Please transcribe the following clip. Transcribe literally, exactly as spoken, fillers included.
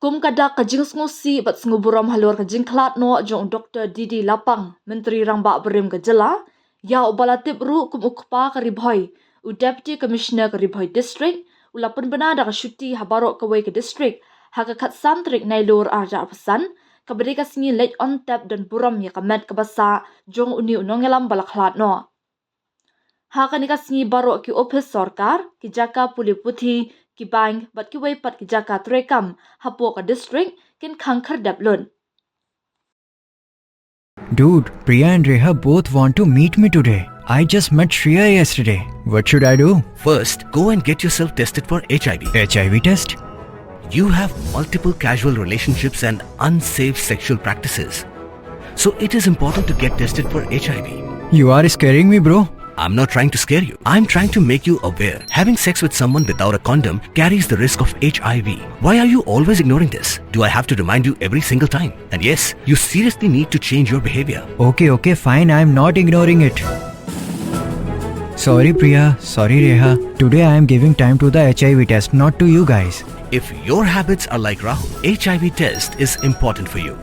Kum ka dak ka jingsngewsih bad sngewburom halor ka jingkhlad noh jong u Doktor D D Lapang, Myntri Rangbah Barim ka jylla, ïa uba la tip ruh kum u kpa ka Ri Bhoi, u Deputy Commissioner ka Ri Bhoi District, u la pynbna da ka shuti ha baroh kawei ka district ha ka khatsan tarik Nailur arhajar arphew san, kaba dei ka sngi leit on tep don burom ïa ka met kaba sah jong une u nongïalam ba la khlad noh. Ha kane ka sngi baroh ki ophis sorkar, ki jaka pule puthi, ki bank bad kiwei pat ki jaka treikam hapoh ka district kin khang khyrdep lut. Dude, Priya and Reha both want to meet me today. I just met Shreya yesterday. What should I do? First, go and get yourself tested for H I V. H I V test? You have multiple casual relationships and unsafe sexual practices. So it is important to get tested for H I V. You are scaring me, bro. I'm not trying to scare you. I'm trying to make you aware. Having sex with someone without a condom carries the risk of H I V. Why are you always ignoring this? Do I have to remind you every single time? And yes, you seriously need to change your behavior. Okay, okay, fine. I'm not ignoring it. Sorry, Priya. Sorry, Reha. Today I am giving time to the H I V test, not to you guys. If your habits are like Rahul, H I V test is important for you.